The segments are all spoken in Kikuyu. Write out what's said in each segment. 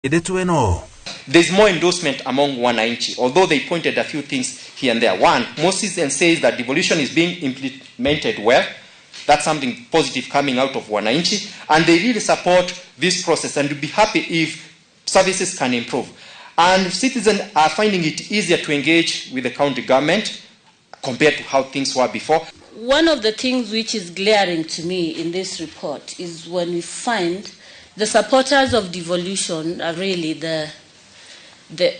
Ndeto ĩno. There's more endorsement among wananchi, although they pointed a few things here and there. One, Moses and says that devolution is being implemented well. That's something positive coming out of wananchi. And they really support this process and would be happy if services can improve. And citizens are finding it easier to engage with the county government compared to how things were before. One of the things which is glaring to me in this report is when we find the supporters of devolution are really the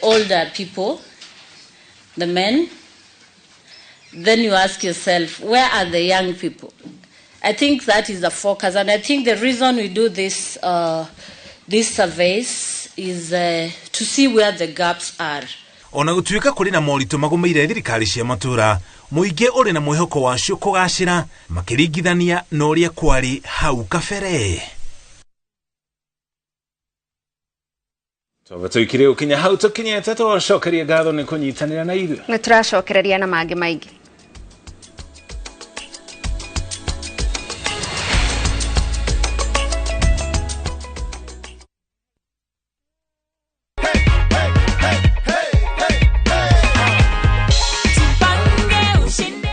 older people, the men. Then you ask yourself, where are the young people? I think that is the focus, and I think the reason we do this these surveys is to see where the gaps are. Ona gũtuĩka kũrĩ na moritũ magũmĩire thirikari cia matũũra, mũingĩ ũrĩ na mwĩhoko wacio kũgacĩra makĩringithania na ũrĩa kwarĩ hau kabere. Twaba tũikire gũkinya hau tũkinyĩte, tũcokerie ngatho nĩ kũnyitanĩra na ithuĩ. Nĩ tũracokereria na mangĩ maingĩ.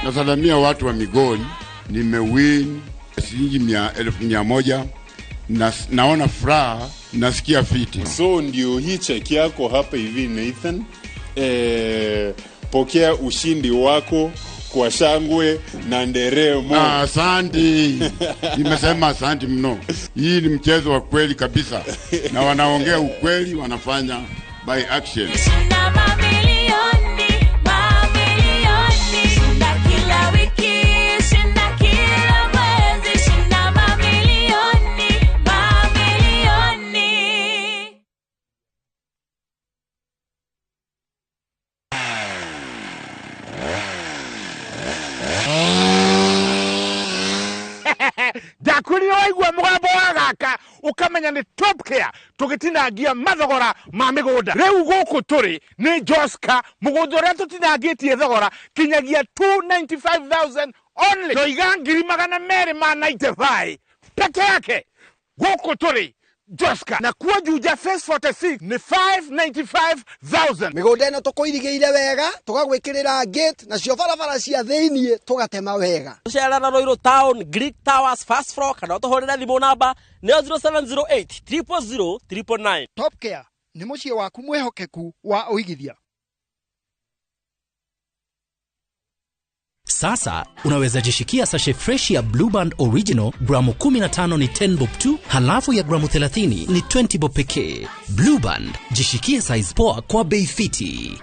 Nasalamia watu wa Migori, nimewin shilingi 1,100 na naona furaha, nasikia fiti. So ndio hii cheki yako hapa hivi Nathan. Pokea ushindi wako kwa shangwe na nderemo. Asante. Nimesema asante mno. Hii ni mchezo wa kweli kabisa. Na wanaongea ukweli, wanafanya by action. Ndakwĩrire waigua mũgambo wa gaka ũkamenya nĩ Top Care tũgĩtinangia mathogora ma mĩgũnda. Rĩu gũkũ tũrĩ nĩ Joska, mũgũnda ũrĩa tũtinangĩtie thogora kinyagia 295,000 only. Ndoiga 295,000 peke yake. Gũkũ tũrĩ Joska, na kuo Juja phase 46 nĩ 595,000. Mĩgũnda ĩno tũkũirigĩire wega, tũgagwĩkĩrĩra gate, nacio barabara cia thĩiniĩ tũgatema wega. Tũcerera Ruiru Town, Greek Towers, first floor, kana ũtũhũrĩre thimũ namba nĩyo 0708 000 999. Top Care nĩ mũciĩ waku mwĩhokeku wa ũigithia. Sasa unaweza jishikia sachet fresh ya Blue Band Original gramu 15 ni 10 bob tu, halafu ya gramu 30 ni 20 bob pekee. Blue Band, jishikie size poa kwa bei fiti.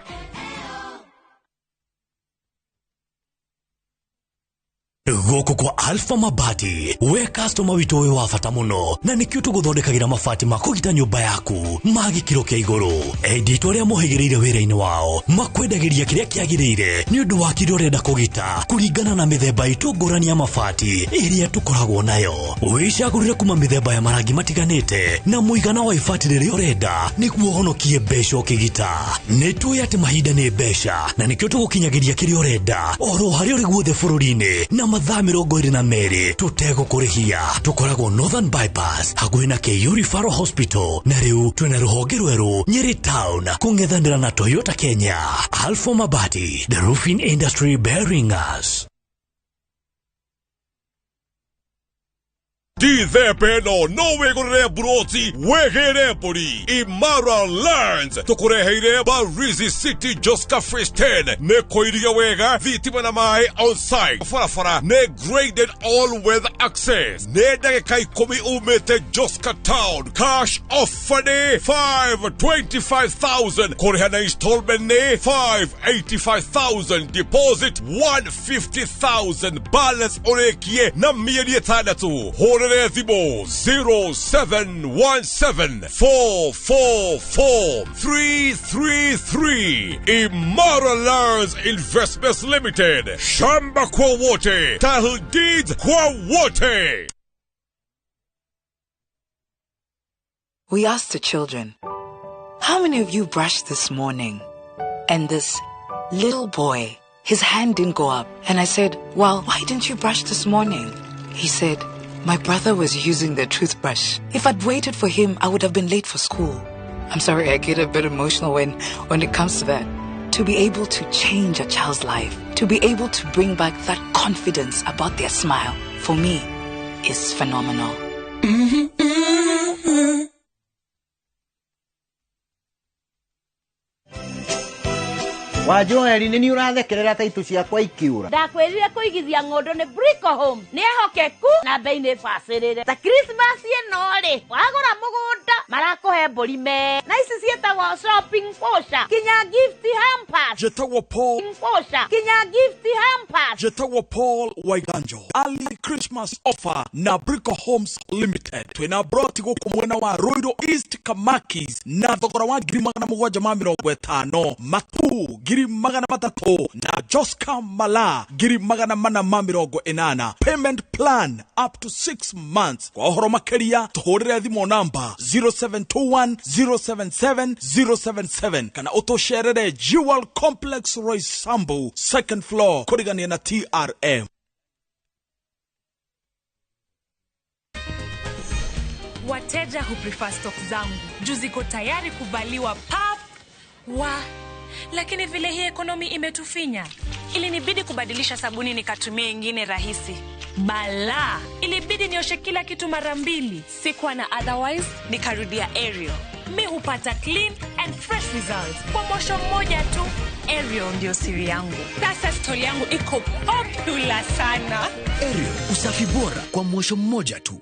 Gũkũ kwa Alpha Mabati, we customer witũ wĩ wa bata mũno, na nĩkĩo tũgũthondekagĩra mabati ma kũgita nyũmba yaku ma gĩkĩro kĩa igũrũ. Endia arĩa mohĩgĩrĩire wĩra-inĩ wao makwendagĩria kĩrĩa kĩagĩrĩire nĩ ũndũ wa kĩrĩa ũrenda kũgita kũringana na mĩthemba itũ ngũrani ya mabati ĩrĩa tũkoragwo nayo. Wĩcagũrĩre kuma mĩthemba ya marangi matiganĩte na mũigana wa ibati rĩrĩa ũrenda nĩguo ũhonokie mbeca ũkĩgita. Nĩ tũĩ atĩ mahinda nĩ mbeca na nĩkĩo tũgũkinyagĩria kĩrĩa ũrenda oro harĩa ũrĩ guothe bũrũri-inĩ na mathaa 22 tũtegũkũrĩhia. Tũkoragwo Northern Bypass hakuhĩ na KU Referral Hospital, na rĩu twĩna rũhonge rwerũ Nyeri Town kũng'ethanĩra na Toyota Kenya. Alpha Mabati, the roofing industry bearing us. Ndithemba ĩno no wĩgũrĩre mburoti wĩgĩre mbũri. Imara Lands tũkũreheire Barizi City Joska Phase 10. Nĩ kũiria wega, thitima na maĩ on site, barabara nĩ graded all weather access, nĩ ndagĩka 10 umĩte Joska Town. Cash offer nĩ 525,000, kũrĩha na installment nĩ 585,000, deposit 150,000, balance ũrĩkie na mĩeri 6. Hũrĩre thimũ 0717 444 333. Imara Lands Investments Limited. Shamba kwa wote, title deeds kwa wote. We asked the children, how many of you brushed this morning? And this little boy, his hand didn't go up. And I said, well, why didn't you brush this morning? He said, my brother was using the toothbrush. If I'd waited for him, I would have been late for school. I'm sorry, I get a bit emotional when it comes to that. To be able to change a child's life, to be able to bring back that confidence about their smile, for me, is phenomenal. Wa Joeli nĩ niĩ ũrathekerera ta itũ ciakwa ikiura. Ndakwĩrire kũigithia ng'ũndũ nĩ Brico Homes nĩ ehokeku na bei nĩ bacĩrĩre. Ta Christmas ĩno rĩ, wagũra mũgũnda marakũhe mbũri me na ici ciĩtagwo shopping voucher kinya gift hampers. Njĩtagwo Paul voucher kinya gift hampers. Njĩtagwo Paul Waiganjo. Early Christmas offer na Brico Homes Limited. Twĩna broti gũkũ mwena wa Ruiru East Kamakis na thogora wa 750,000 matu 300,000 na Joska Mala 480,000. Payment plan up to 6 months. Kwa ũhoro makĩria tũhũrĩre thimũ namba 0721 077 077 kana ũtũcerere Jewel Complex Roysambu second floor kũrigania na TRM. Wateja huprefer stock zangu juu ziko tayari kuvaliwa pap wa. Lakini vile hii ekonomi imetufinya, ilinibidi kubadilisha sabuni nikatumia ingine rahisi. Bala, ilibidi nioshe kila kitu mara mbili. Sikuwa na otherwise, nikarudia Ariel. Mi hupata clean and fresh results kwa mosho mmoja tu. Ariel ndio siri yangu. Sasa stoli yangu iko popular sana. Ariel, usafi bora kwa mosho mmoja tu.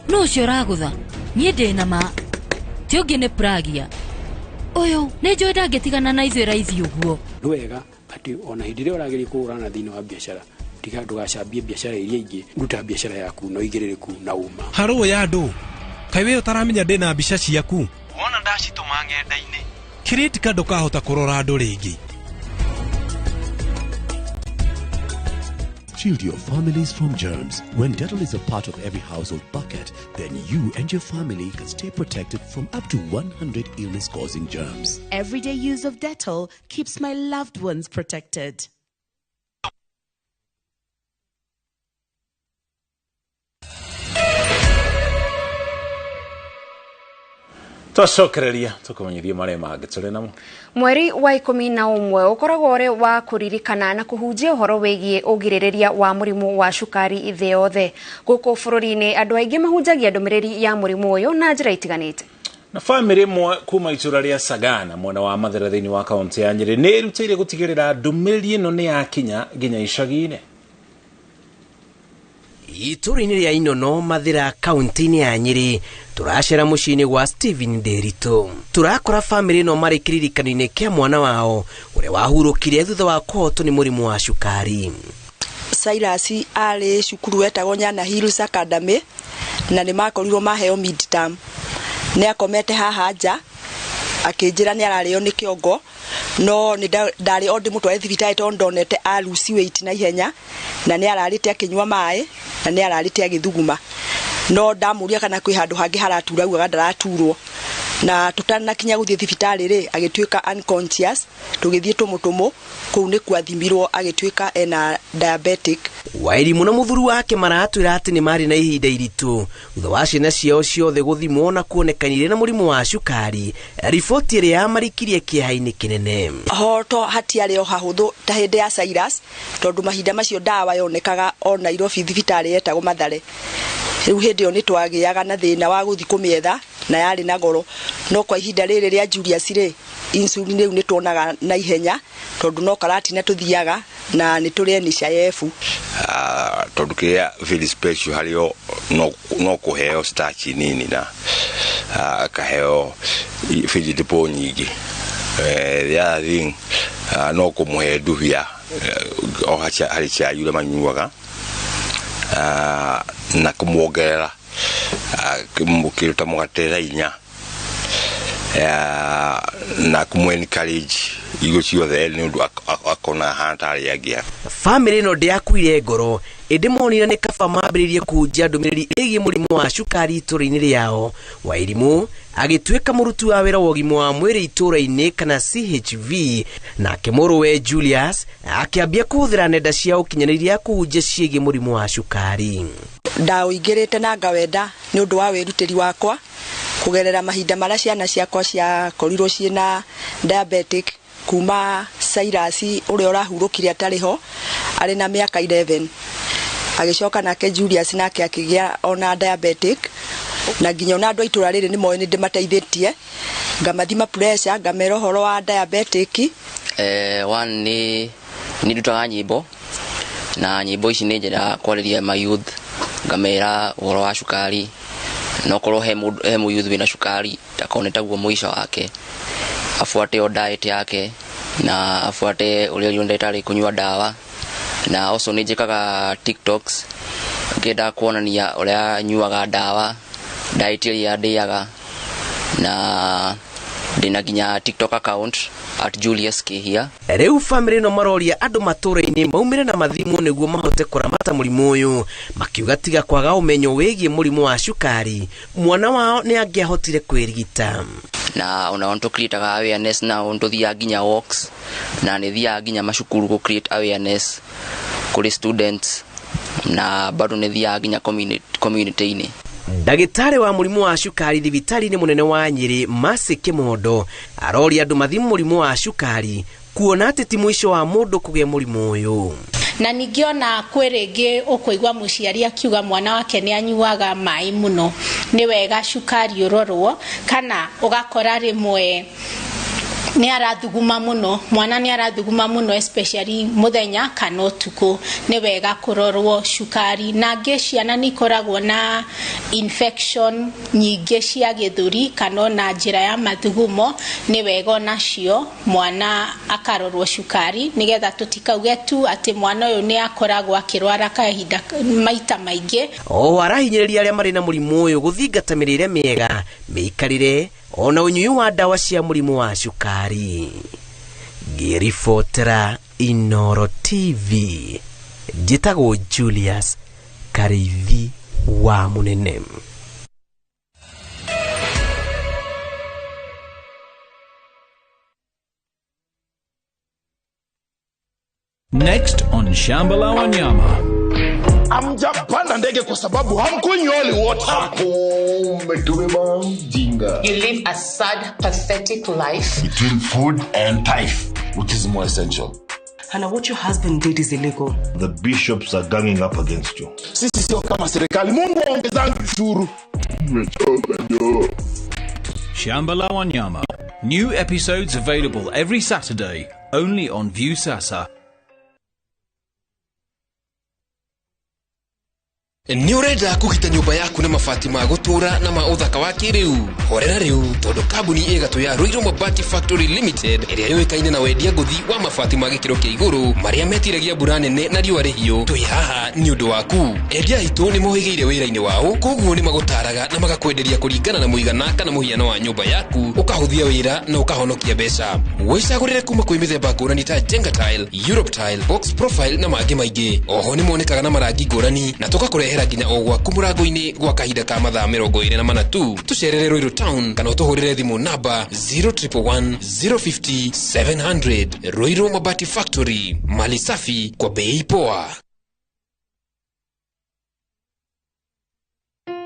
No ũcio ũragũtha niĩ ndĩ na ma ti ũngĩ nĩ Pragia ũyũ nĩ njũĩ ndangĩtigana na ithuĩ raithi ũguo. Nĩ wega atĩ ona hĩndĩ ĩrĩa ũrageria kũhũrana na thĩna wa biacara, tiga ndũgacambie biacara iria ingĩ, ruta biacara yaku na ũigĩrĩrĩku na ũma. Harũ ya andũ kaĩ we ũtaramenya ndĩna mbica ciaku wona ndacitũma ng'enda-inĩ kĩrĩtika ndũkahota kũrora andũ rĩngĩ. Shield your families from germs. When Dettol is a part of every household bucket, then you and your family can stay protected from up to 100 illness-causing germs. Everyday use of Dettol keeps my loved ones protected. Twacokereria tukumenyithie maria mangĩ tũrĩ namo. Mweri wa 11 ũkoragwo ũrĩ wa kũririkana na kũhunjia ũhoro wĩgiĩ ũgirĩrĩria wa mũrimũ wa cukari thĩ yothe. Gũkũ bũrũri-inĩ andũ aingĩ mahunjagia ndũmĩrĩri ya mũrimũ ũyũ na njĩra itiganĩte. Na famĩlĩ ĩmwe kuma itũra rĩa Sagana mwena wa Mathĩra thĩinĩ wa kaunti ya Nyĩrĩ nĩ ĩrutĩire gũtigĩrĩra ndũmĩrĩri ĩno nĩ yakinya nginya icagi-inĩ. Itũra-inĩ rĩa Inono Mathĩra kaunti-inĩ ya Nyĩrĩ tũracera mũciĩ-inĩ gwa Stephen Nderitu. Tũrakora famĩlĩ ĩno marĩ kĩririkano-inĩ kĩa mwana wao ũrĩa wahurũkire thutha wa kũhotwo nĩ mũrimũ wa cukari. Silas arĩ cukuru wetagwo Nyana Hills Academy na nĩ makorirwo maheo midterm. Nĩ akomete haha nja akĩnjĩra nĩ ararĩo nĩ kĩongo no nĩ ndarĩ o ndĩmũtware thibitarĩ tondũ ndonete a lose weight na ihenya na nĩ ararĩte akĩnyua maĩ na nĩ ararĩte agĩthuguma no ndamũria kana kwĩ handũ hangĩ haratura augaga ndaraturwo na tutanakinya gũthiĩ thibitarĩ rĩ agĩtuĩka unconscious tũgĩthiĩ tũmũtũmũ kũu nĩ kwathimirwo agĩtuĩka ena diabetic. Wairimu na mũthuri wake maratwĩra atĩ nĩ marĩ na ihinda iritũ thutha wa ciana ciao ciothe gũthimwo na kuonekanire na mũrimũ wa cukari, riboti ĩrĩa yamarikirie kĩeha-inĩ kĩnene. Hoto hatiarĩ o hahũthũ ta hĩndĩ ya Cyrus tondũ mahinda macio ndawa yonekaga o Nairobi thibitarĩ yetagwo Mathare. Rĩu hĩndĩ ĩyo nĩ twagĩaga na thĩna wa gũthiĩ kũmĩetha na yarĩ na goro no kwa ihinda rĩrĩ rĩa Julius rĩ insulin rĩu nĩ tuonaga na ihenya tondũ no karatina tũthiaga na nĩ tũrĩ NHIF. Tondũ kĩrĩa very special harĩ o no kũheo starch nini na akaheo vegetable nyingĩ. The other thing no kũmũhe ndubia o harĩ cai ũrĩa manyuaga na kũmuongerera kĩndũ ta mũgate thaa inya na kũmũ encourage irio ciothe nĩ ũndũ akona ahana ta arĩa angĩ. Famĩlĩ ĩno ndĩakuire ngoro ĩndĩ monire nĩ kaba mambĩrĩrie kũhunjia ndũmĩrĩri ĩgiĩ mũrimũ wa cukari itũra-inĩ rĩao. Wairimu agĩtuĩka mũruti wa wĩra wa ũgima wa mwĩrĩ itũra-inĩ kana CHV, nake mũrũwe Julius akĩambia kũhũthĩra nenda cia ũkinyanĩria kũhunjia ciĩgiĩ mũrimũ wa cukari. Ndaũingĩrĩte na ngawenda nĩ ũndũ wa wĩrutĩri wakwa kũgerera mahinda marĩa ciana ciakwa ciakorirwo ciĩna diabetic kuma Cyrus ũrĩa ũrahurũkire atarĩ ho arĩ na mĩaka 11, agĩcoka nake Julius nake akĩgĩa ona diabetic, na nginya ona andũ a itũra rĩrĩ nĩ moĩ nĩ ndĩmateithĩtie, ngamathima pressure, ngamera ũhoro wa diabetic. One nĩ ndutaga nyĩmbo, na nyĩmbo ici nĩ njendaga kwarĩria ma youth, ngamera ũhoro wa cukari, na okorwo he mũyouth wĩna cukari ndakone taguo mũico wake, afuate o diet yake na afuate ũrĩa ũrĩa ndagĩtarĩ kũnyua ndawa. Na also nĩ njĩkaga TikToks ngĩenda kuonania ũrĩa nyuaga ndawa, diet ĩrĩa ndĩaga, na ndĩna nginya TikTok account at Julius Kihia. Rĩu bamĩrĩ ĩno maroria andũ matũũra-inĩ maumĩre na mathimwo nĩguo mahote kũramata mũrimũ ũyũ, makiuga tiga kwaga ũmenyo wĩgiĩ mũrimũ wa cukari, mwana wao nĩ angĩahotire kwĩrigita. Na ona nĩ tũcreataga awareness, na nĩ tũthiaga nginya walks, na nĩ thiaga nginya macukuru gũ create awareness kũrĩ students, na bado nĩ thiaga nginya community-inĩ. Ndagĩtarĩ wa mũrimũ wa cukari thibitarĩ-inĩ mũnene wa Nyĩrĩ Mercy Kĩmondo aroria andũ mathimu mũrimũ wa cukari kuona atĩ ti mũico wa mũndũ kũgĩa mũrimũ ũyũ. Na ningĩ ona kwĩ rĩngĩ ũkũigua mũciari akiuga mwana wake nĩ anyuaga maĩ mũno, nĩ wega cukari ũrorwo, kana ũgakora rĩmwe nĩ arathuguma mũno, mwana nĩ arathuguma mũno especially mũthenya kana ũtukũ, nĩ wega kũrorwo cukari. Na angĩ ciana nĩ ikoragwo na infection nyingĩ cia gĩthũri kana ona njĩra ya mathugumo, nĩ wega onacio mwana akarorwo cukari, nĩgetha tũtikauge tu atĩ mwana ũyũ nĩ akoragwo akĩrwara kahinda maita maingĩ. O arahinyĩrĩria arĩa marĩ na mũrimũ ũyũ gũthingata mĩrĩre mĩega, mĩikarĩre ona ũnyui wa ndawa cia mũrimũ wa cukari. Ngĩribotera Inoro TV, njĩtagwo Julius Karithi wa Mũnene. Next on Shamba la Wanyama. Hamjapanda ndege kwa sababu hamkunywi holy water. Umetubeba mjinga. You live a sad, pathetic life. Between food and tithe, which is more essential? Hannah, what your husband did is illegal. The bishops are ganging up against you. Sisi sio kama serikali. Mungu aongezangi ushuru. Shamba la Wanyama. New episodes available every Saturday, only on Viusasa. Nĩ ũrenda kũgita nyũmba yaku na mabati ma gũtũũra na ma ũthaka wa kĩrĩu? Horera rĩu, tondũ kambuni ĩgatũ ya Ruiru Mabati Factory Limited ĩrĩa yũĩkaine na wendia ngũthi wa mabati ma gĩkĩro kĩa igũrũ marĩa metiragia mbura nene na riũa rĩhiũ, twĩ haha nĩ ũndũ waku. Endia aitũ nĩ mohĩgĩire wĩra-inĩ wao, koguo nĩ magũtaraga na magakwenderia kũringana na mũigana kana mũhiano wa nyũmba yaku, ũkahũthia wĩra na ũkahonokia mbeca. Wĩcagũrĩre kuma kwĩ mĩthemba ngũrani ta Jenga Tile, Europe Tile, Box Profile na mangĩ maingĩ. Oho nĩ monekaga na marangi ngũrani na tũgakũrehera nginya o gwaku mũrango-inĩ gwa kahinda ka mathaa 24 tu. Tũcerere Ruiru Town kana ũtũhũrĩre thimũ namba 0111 050 700. Ruiru Mabati Factory, mali safi kwa bei poa.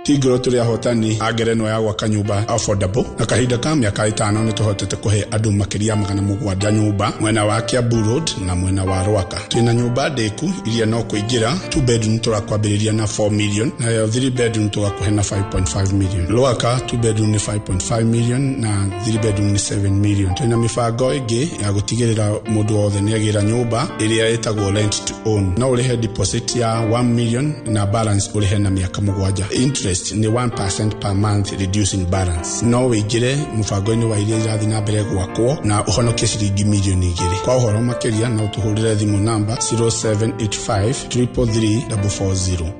Tigro tũrĩ ahotani a ngerenwa ya gwaka nyũmba affordable, na kahinda ka mĩaka 5 nĩ tũhotete kũhe andũ makĩria 700 nyũmba mwena wa Kiambu Road na mwena wa Rwaka. Twĩna nyũmba ndĩku iria no kũingĩra 2 bedroom tũrakwambĩrĩria na 4 million, nayo 3 bedroom tũgakũhe na 5.5 million. Rwaka 2 bedroom nĩ 5.5 million na 3 bedroom nĩ 7 million. Twĩna mĩbango ĩngĩ ya gũtigĩrĩra mũndũ wothe nĩ agĩra nyũmba ĩrĩa ĩtagwo rent to own. No ũrĩhe deposit ya 1 million na balance ũrĩhe na mĩaka 7. Interest ni 1% per month reducing balance. No wĩingĩre mũbango-inĩ wa iria irathiĩ na mbere gwakwo na ũhonokie ciringi milioni 2. Kwa ũhoro makĩria no ũtũhũrĩre thimũ namba 0785 333 440.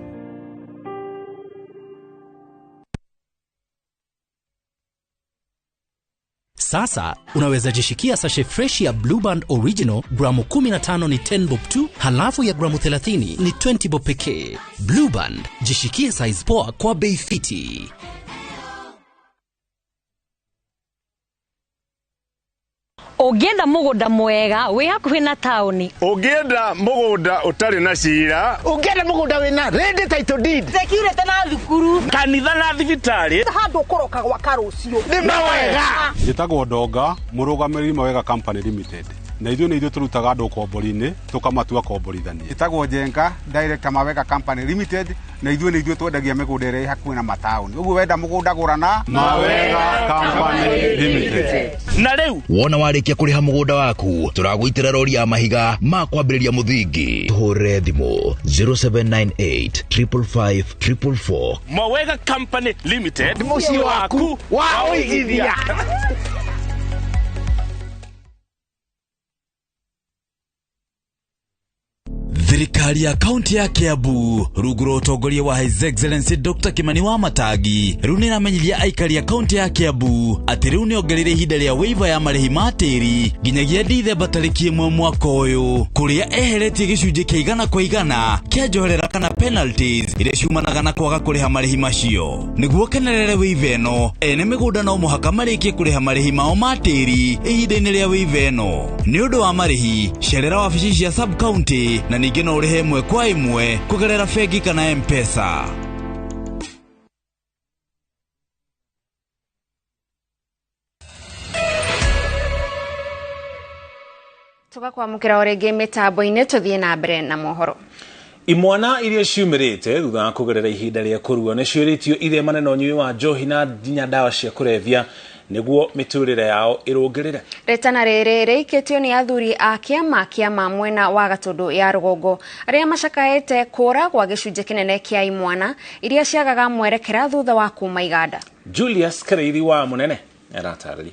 Sasa unaweza jishikia sachet fresh ya Blue Band Original gramu 15 ni 10 bob tu, halafu ya gramu 30 ni 20 bob pekee. Blue Band, jishikie size poa kwa bei fiti. Ũngĩenda mũgũnda mwega wĩ hakuhĩ na taũni. Ũngĩenda mũgũnda ũtarĩ na cira. Ũngĩenda mũgũnda wĩna ready title deed. Security na thukuru. Kanitha na thibitarĩ. Handũ ũkũroka gwaka rũciũ. Nĩ mawega. Njĩtagwo Ndonga, mũrũgamĩrĩri Mawega Company Limited. Na ithuĩ nĩ ithuĩ tũrutaga andũ ũkombori-inĩ tũkamatua komborithania. Njĩtagwo Njenga, Director Mawega Company Limited, na ithuĩ nĩ ithuĩ twendagia mĩgũnda ĩrĩa ĩ hakuhĩ na mataũni. Ũguo wenda mũgũnda gũra na Mawega Company Limited. Na rĩu wona warĩkia kũrĩha mũgũnda waku tũragũitĩra rori ya mahiga ma kwambĩrĩria mũthingi. Tũhũrĩre thimũ 0798 555 444. Mawega Company Limited, mũciĩ waku wa ũigithia. Thirikari ya kaunti ya Kiambu rungu rwa ũtongoria wa His Excellency Dr. Kimani wa Matangi rĩu nĩ ĩramenyithia aikari a kaunti ya Kiambu atĩ rĩu nĩongereire ihinda rĩa waiver ya marĩhi ma tĩri nginyagia Dithemba tarĩki 1 mwaka ũyũ, kũrĩa eheretie gĩcunjĩ kĩa 100 kwa 100 kĩa njoherera kana penalties iria ciumanaga na kwaga kũrĩha marĩhi macio. Nĩguo kenerere waiver ĩno, ene mĩgũnda no mũhaka marĩkie kũrĩha marĩhi mao ma tĩri ihinda-inĩ rĩa waiver ĩno. Nĩ ũndũ wa marĩhi, cerera wabici cia sub county na ningĩ no ũrĩhe ĩmwe kwa ĩmwe kũgerera bengi kana M-Pesa. Tugakwamũkĩra o rĩngĩ mĩtambo-inĩ tũthiĩ na mbere na mohoro. Imwana iria ciumĩrĩte thutha wa kũgerera ihinda rĩa kũrua nĩ ciũrĩtio ithemane na ũnyui wa njohi na nginya ndawa cia kũrebia nĩguo mĩtũrĩre yao ĩrũngĩrĩre. Rĩtana rĩrĩ rĩikĩtio nĩ athuri a kĩama kĩa mwena wa Gatũndũ ya rũgongo arĩa macakaĩte kũra gwa gĩcunjĩ kĩnene kĩa imwana iria ciagaga mwerekera thutha wa kuma iganda. Julius Kareithi wa Mũnene aratarĩria.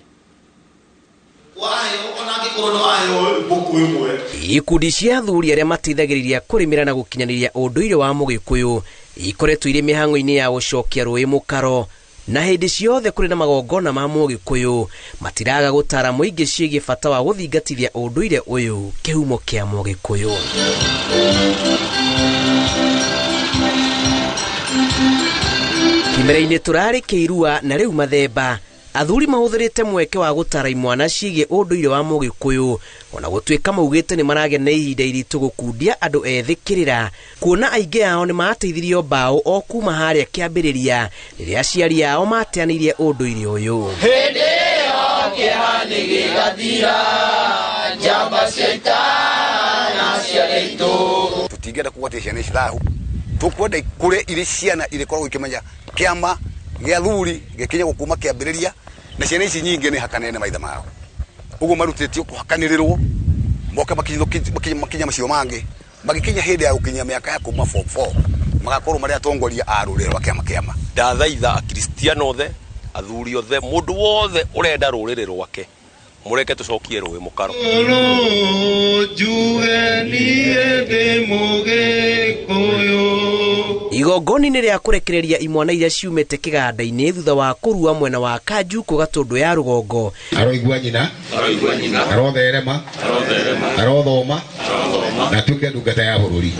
Ikundi cia athuri arĩa mateithagĩrĩria kũrĩmĩra na gũkinyanĩria ũndũire wa Mũgĩkũyũ ikoretwo irĩ mĩhang'o-inĩ ya gũcokia rũĩ mũkaro, na hĩndĩ ciothe kũrĩ na magongona ma Mũgĩkũyũ matiraga gũtara mũingĩ ciĩgiĩ bata wa gũthingatithia ũndũire ũyũ kĩhumo kĩa Mũgĩkũyũ. Kĩmera-inĩ tũrarĩ kĩirua na rĩu mathemba, athuri mahũthĩrĩte mweke wa gũtara imwana ciĩgiĩ ũndũire wa Mũgĩkũyũ, ona gũtuĩka maugĩte nĩ maragĩa na ihinda iritũ gũkundia andũ ethĩ kĩrĩra, kuona aingĩ ao nĩ mateithirio mbaũ o kuma harĩa kĩambĩrĩria rĩrĩa aciari ao mateanĩirie ũndũire ũyũ. Hĩndĩ ĩyo kĩeha nĩ gĩgathira, njamba cia ita na cia itũ. Tũtingĩenda kũgwatia ciana ici thahu, tũkwenda ikũre irĩ ciana irĩkoragwo ikĩmenya kĩama gĩa thuri gĩkinya gũkuma kĩambĩrĩria, na ciana ici nyingĩ nĩ hakanene maithe mao, ũguo marutĩtio kũhakanĩrĩrwo moke makinya macio mangĩ, magĩkinya hĩndĩ ya gũkinya mĩaka ya kuma form 4 magakorwo marĩ atongoria a rũrĩrĩ rwa kĩama kĩama. Ndathaitha akristiano othe, athuri othe, mũndũ wothe ũrenda rũrĩrĩ rwake, mũreke tũcokie rũĩ mũkaro. Igongona-inĩ rĩa kũrekereria imwana iria ciumĩte kĩganda-inĩ thutha wa kũrua mwena wa Kanjuku Gatũndũ ya rũgongo, aroigua nyina, arotherema, arothoma na atuĩke ndungata ya bũrũri.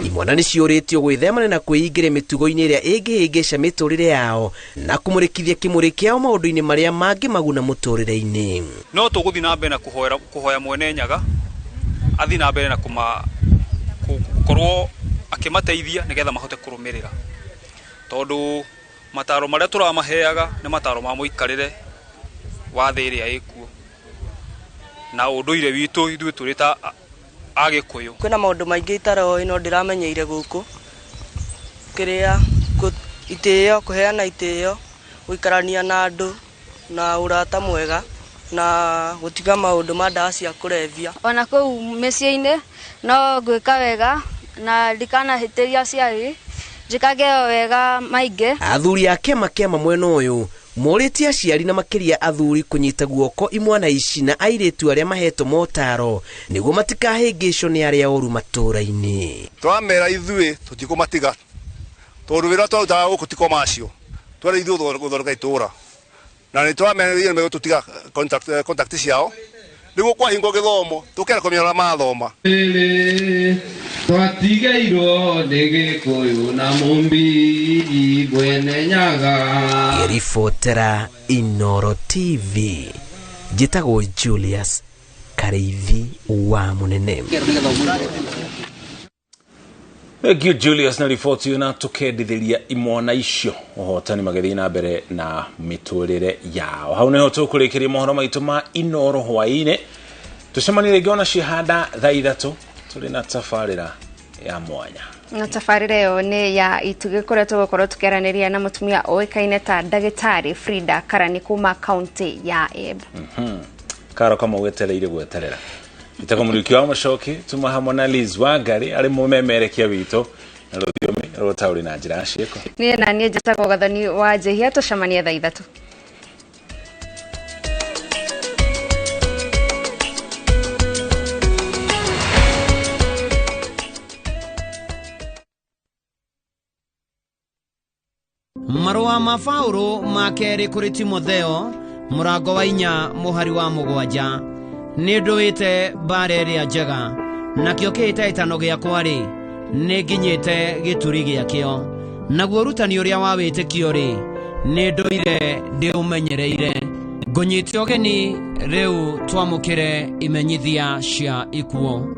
Imwana nĩ ciũrĩtio gwĩthemana na kwĩingĩria mĩtugo-inĩ ĩrĩa ĩngĩhĩngĩca mĩtũrĩre yao na kũmũrĩkithia kĩmũrĩ kĩao maũndũ-inĩ marĩa mangĩmaguna mũtũrĩre-inĩ. No tũgũthiĩ na mbere na kũhoya Mwene Nyaga athiĩ na mbere na gũkorwo akĩmateithia nĩgetha mahote kũrũmĩrĩra, tondũ mataro marĩa tũramaheaga nĩ mataro ma mũikarĩre wa thĩ ĩrĩa ĩkuo na ũndũire witũ ithuĩ tũrĩ ta Agĩkũyũ. Kwĩna maũndũ maingĩ itaroĩ no ndĩramenyeire gũkũ, kĩrĩa itĩo, kũheana itĩo, gũikarania na andũ na ũrata mwega na gũtiga maũndũ ma ndawa cia kũrebia. Ona kũu mĩciĩ-inĩ no ngwĩka wega na ndikanahĩtĩria aciari, njĩkage o wega maingĩ. Athuri a kĩama kĩama mwena ũyũ morĩtie aciari na makĩria athuri kũnyita guoko imwana ici na airĩtu arĩa mahetwo motaro nĩguo matikahĩngĩcwo nĩ arĩa oru matũũra-inĩ. Twamera ithuĩ tũtikũmatiga tondũ wĩra twarutaga gũkũ ti commercial, twarĩ ithuĩ gũthondeka itũũra, na nĩ twamenyire nĩmegũtũtiga contact ciao nĩguo kwahingwo gĩthomo tũkera kũmenya ũrĩa mathoma. Twatigeirwo nĩ Gĩkũyũ na Mũmbi Mwene Nyaga. Ngĩribotera Inooro TV Njĩtagwo Julius Kareithi wa Munene. Thank you Julius na riboti ĩyo, na tũkendithĩria imwana icio ũhotani magĩthiĩ na mbere na mĩtũrĩre yao. Hau nĩho tũkũrĩkĩria mohoro maitũ ma Inoro hwaĩ-inĩ. Tũcemanie rĩngĩ ona cihanda thaa 3 tũrĩ na tabarĩra ya mwanya. Na tabarĩra ĩyo nĩ ya itugĩ kũrĩa tũgũkorwo tũkĩaranĩria na mũtumia ũĩkaine ta ndagĩtarĩ Frida Karani kuma kaunti ya Embu. Karo kama wetereire gweterera. Itako Muriuki wa Mucoki tuma hamwe na Liz Wangari arĩ mũmemerekia witũ na rũthiomi rũtaũri na njĩra ya ciĩko. Niĩ na niĩ njĩtagwo Gathoni wa Njihia, tũcemanie thaa 3. Marũa ma Paũlũ ma kerĩ kũrĩ Timotheo mũrango wa 4 mũhari wa 7. Nĩ ndũĩte mbara ĩrĩa njega, nakĩo kĩhĩtahĩtano gĩakwa-rĩ, nĩ nginyĩte gĩturi gĩakĩo. Naguo ũrutani ũrĩa wa wĩtĩkio-rĩ, nĩ ndũire ndĩũmenyereire. Ngũnyite ũgeni rĩu twamũkĩre imenyithia cia ikuũ.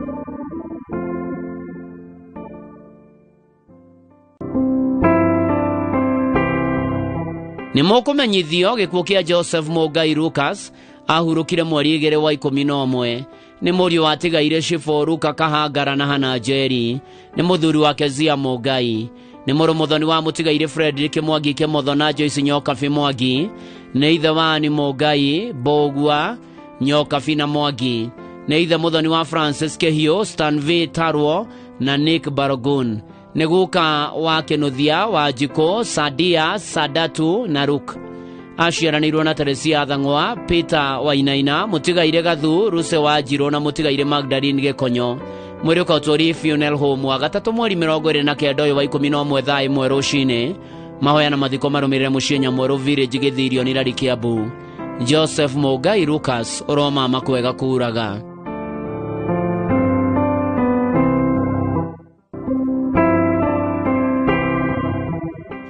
Nĩ mũkũmenyithio gĩkuũ kĩa Joseph Mũngai Lucas ahurũkire mweri 2 wa 11. Nĩ mũriũ watigaire Shifo Ruka Kahangara na Hana Njeri. Nĩ mũthuri wa Kezia Mũngai. Nĩ mũrũ mũthoni wa mũtigaire Frederick Mwangi Kĩmotho na Joyce Nyokabi Mwangi. Nĩ ithe wa Ann Mũngai, Mbũgua, Nyokabi na Mwangi. Nĩ ithe mũthoni wa Francis Kĩhiũ, Stanley Tarwo na Nick Barogun. Nĩ guka wa Kĩnuthia, wa Njikũ, Sadia, Sadatu na Ruk. Aciaranĩirwo na Teresia Thang'wa, Peter Wainaina, mũtigaire Gathu, Ruse wa Njirũ na mũtigaire Magdalene Gĩkonyo. Mwĩrĩ ũkaũtwari Funeral Home wa gatatũ mweri 29 ũyũ wa 11 thaa 1 rũcinĩ. Mahoya na mathiko marũmĩrĩre mũciĩ Nyamwerũ Village, Gĩthirio, Nirari, Kiambu. Joseph Mũngai Lucas ũromama kwega kuraga.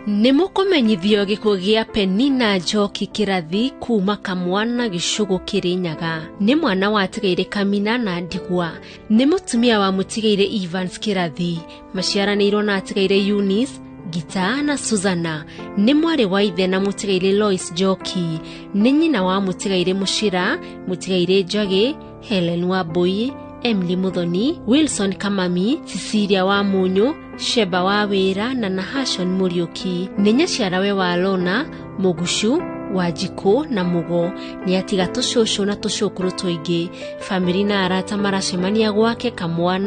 Nĩ mũkũmenyithio gĩkuũ gĩa Penina Njoki Kĩrathi kuma Kamwana gĩcũgũ Kĩrĩnyaga. Nĩ mwana watigaire Kamina na Ndigwa. Nĩ mũtumia wa mũtigaire Evans Kĩrathi. Maciaranĩirwo na atigaire Eunice, Gita na Susanna. Nĩ mwarĩ wa ithe na mũtigaire Lois Njoki. Nĩ nyina wa mũtigaire Mũcira, mũtigaire Njagĩ, Helen Wambui, Emily Muthoni, Wilson Kamami, Cecilia wa Munyu, Sheba wa Wĩra na Nahashon Mũriũki. Nĩ nyaciarawe wa Lona, Mũgucu, Wanjikũ na Mũgo. Nĩ atiga tũcũcũ na tũcũkũrũ tũingĩ. Bamĩrĩ na arata maracemania gwake Kamwana.